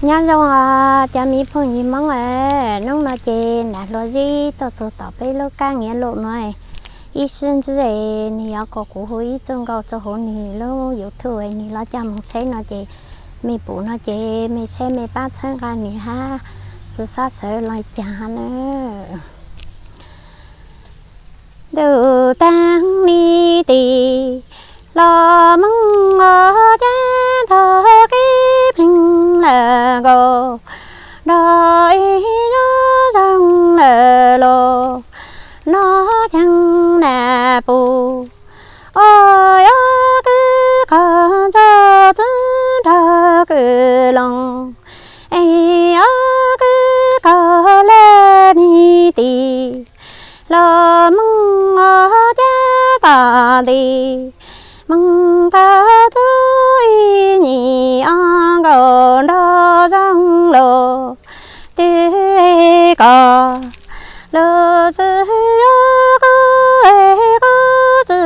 Nyob zoo os cov me phooj ywg Hmoob, hnub no ces Nam Hluas Zib tuaj txog tom peb lub kab nyiav lus no, ib sib ntsib es nws yuav kom kuv hu ib txoj nkauj rau hauv nws lub YouTube es nws los coj mus tsheb no ces mej pum no ces mej saib mej pab txhawb nqa nws hab, txhawb txhawb los caag na. Ntuj taag ni tim los moog ua caag tog kev pleeg lawm nkaus, nrog ib yog zoo lawm los nov cheej na pum, ua yog kws kog nrog txwv nrog kws loos, es yog kws kog lawm ni tim los moog ua caag tom nti, moog tau txug ib nyuag ob nkaus nrog zoo lug, twb es koj lug tsi yuav kuv es kuv tsi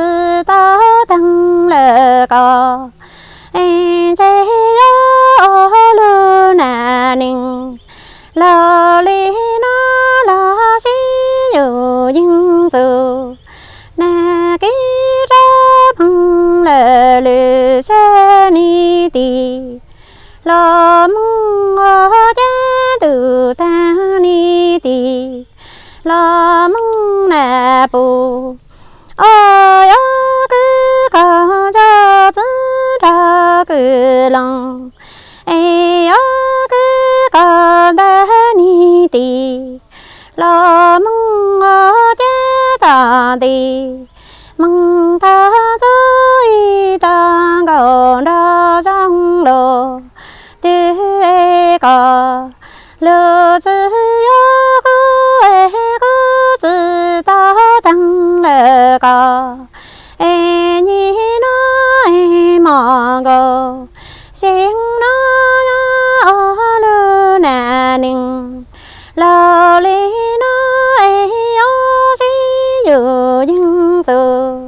tau taag lawm koj, es ntshe yog lug nam neeg los li no los sis yus yeej txug nag kib rov moog lawm lwm sab ni tim los moog ua caag ntuj taag ni tim los moog na pum, ua yog kws kog nrog txwv nrog kws loos, es yog kws kog ntawm ni tim los moog ua caag tom nti, moog tau txug ib tog nkaus nrog zoo lug, twb es koj lug tsi yuav kuv es kuv tsi tau taag lawm koj, es nyim no es mom nkaus, sij hawm no yog ua lug nam neeg los li no es yus sib yus yeej txug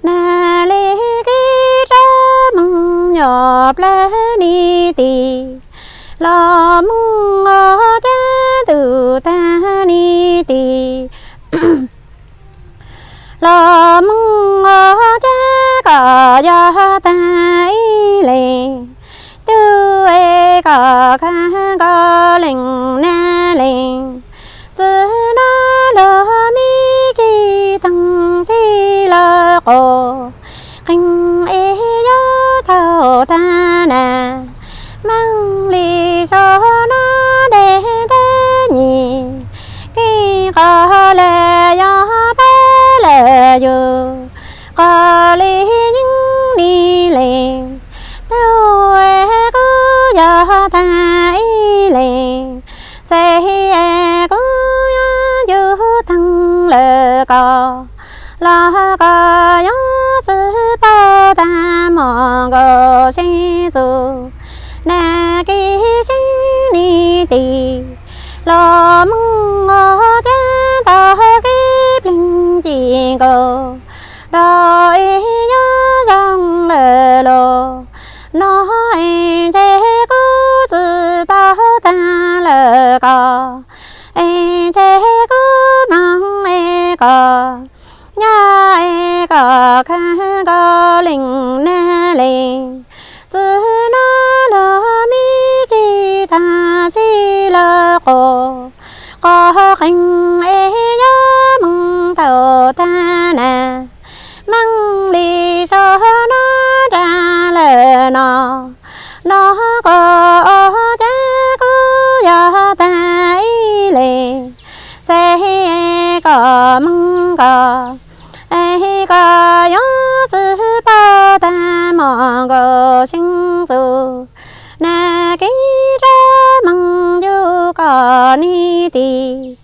nag li kib rov moog nyuam plawg ni tim los moog ua caag ntuj taag ni tim los moog ua caag koj yog taag ib leeg, tub es koj khav koj leej nag leej, txij no lug me tsi taag tsi lug quas, qee es yuav thaum taag na, meej li sau no dej ntawd nyim, kev qos lawm yog pab lawm yug, qos li yeej ni leej, tub es kuv yog taag ib leeg, txij es kuv yuav ncu taag lawm koj, los koj yuav tsi paub taag mom nkaus sib txug nag kib sib ni tim los moog ua caag tog kev pleeg ci nkaus, nrog ib yog zoo lawm los nov es ntshe kuv tsi tau taag lawm koj, es ntshe kuv moog es koj nyob es koj khav koj leej nag leej, txij no lug me tsi taag tsi lug quas, qos qee es yuav moog thaum taag na, meej li sau no nraag lawm no, nov koj ua caag kuv yog taag ib leeg, txij es koj moog koj, es koj yuav tsi paub taag mom nkaus sib txug nag kib rov moog ncu koj ni tim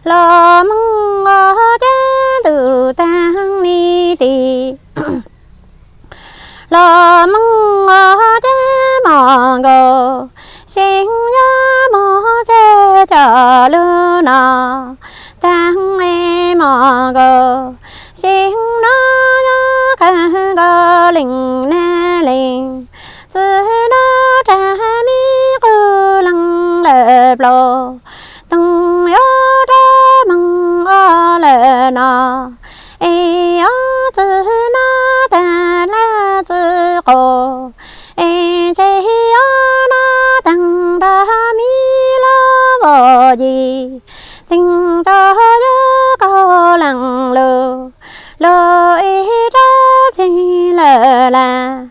los moog ua caag ntuj taag ni tim los moog ua caag mom nkaus, sib yog moog tseg cov lug no, taag es mom nkaus, sib no yog khav koj leej nag leej, txij no rag mi qub loo yim, tseem tso yuav kaug leej lug, lug ib rab plig lawm las,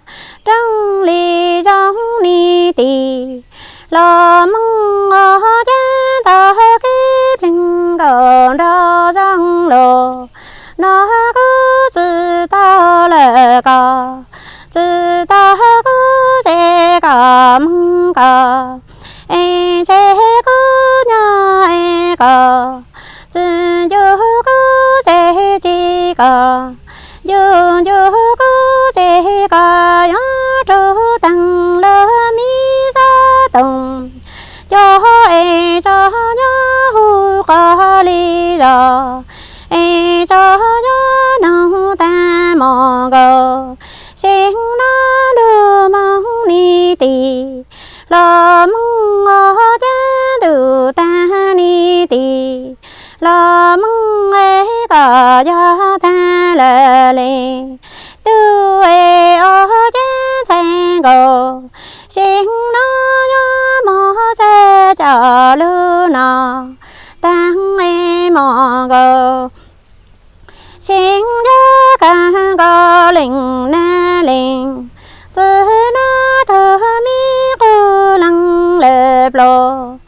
rooj li zoo ni tim. Los Mooj Os Ceeb tau kev plig nkaus nrog zoo lug, no kuv tsis tau lawm koj, tsis tau kuv ces koj moog koj, es ntshe kuv nyob es koj, tsis ncu kuv ces tsis koj, ncu ncu kuv ces koj yuav rug taag lug miv xab toom. Cov es tso nyob huv qhov li zog, es tso nyob noog taag mom nkaus, seev no lug moog ni tim. Los Mooj Os Ceeb ntuj taag ni tim, Los Mooj es koj yog taag lawm le. Ntuj es Os Ceeb ntxhais nkaus, seev no yuav moog tsa cov lug no taag es mom nkaus, seev yuav kaag nkaus leej nab leej. Txij no tug miv qub leej lawm plaub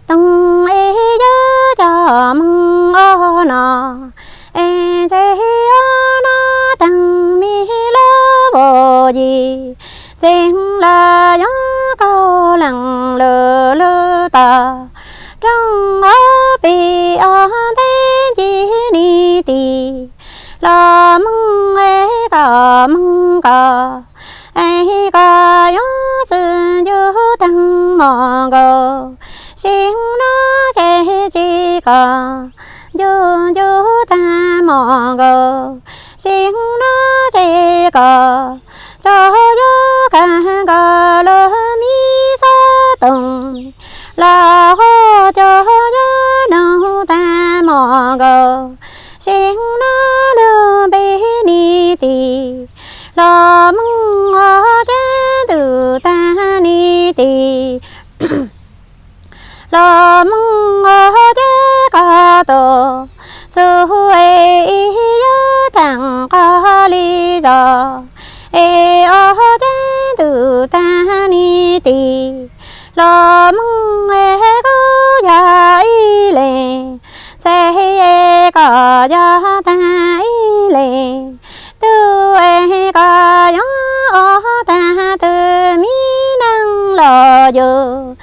toog, es yuav coj moog ob no, es ntshe ob no taag miv lub vaus yim, txeev los yuav kaug leej lug lug tod, rooj ob peb ob ntej nce ni tim. Los Mooj es koj moog koj, es koj yuav tsis ncu taag mom nkaus, seev no ces tsis koj, ncu ncu taag mom nkaus, seev no ces koj, tso yuav kaag nkaus lug miv xab toom, los huv cov yuav noog taag mom nkaus, seev no lug npe ni tim. Los Mooj Os Ceeb ntuj taag ni tim, Los Mooj Os Ceeb koj tus txug es ib yuav taag qhov li zog, es Os Ceeb ntuj taag ni tim. Los Mooj es kuv yog ib leeg, txhais es koj yog taag ib leeg. Ntuj es koj yuav ua taag tug miv neeg los yug,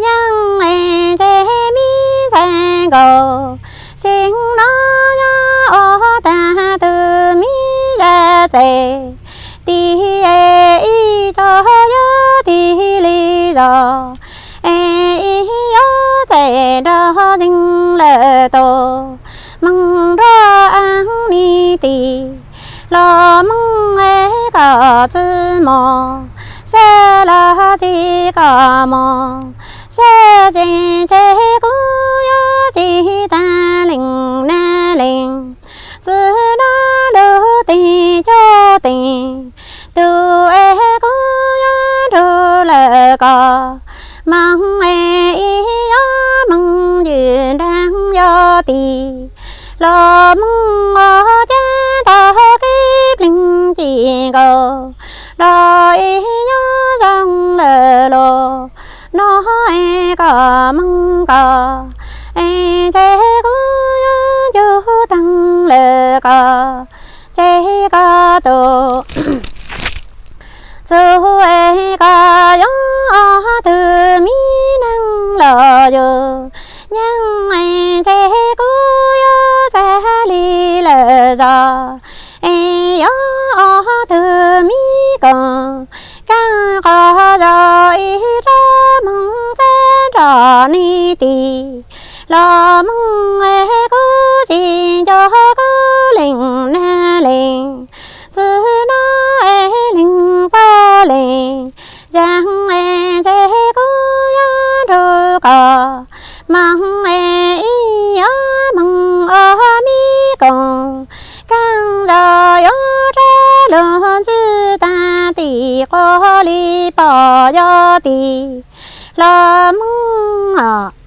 yeej es ntshe miv ntxhais nkaus, seev no yuav ua taag tug miv zam txim. Tig es ib tso yuav tig li zog, es ib yuav txais nrog zeeg lawm tau, moog nrog Aab ni tim. Los Mooj es koj tsi mos, sab los tsi koj mos, sab tsees ces kuv yuav tsis taag leej nab leej. Txij no lug teg cov teg, tug es kuv yuav nrug lawm koj, moog es ib yuav moog ywj nraag yog tim. Los Mooj Os Ceeb tau kev pleeg ci nkaus, los ib yuav zoo lawm los, no es koj moog koj, es ntshe kuv yuav ncu taag lawm koj, ces koj tus txug es koj yuav ua tug miv neeg los yug, yeej es ntshe kuv yuav txais li lawm zog, es yuav ua tug miv koom kaaj qhov zog ib rab moog txeeb nrog ni tim. Los Mooj es kuv tsis nco kuv leej nab leej, txij no es leeg poj leej, zaaj es ntshe kuv yuav nrug koj, moog es ib yuav moog ua miv koom kaaj zog yuav rab lug ntsib taag tim quas li pom yog tim. Los Mooj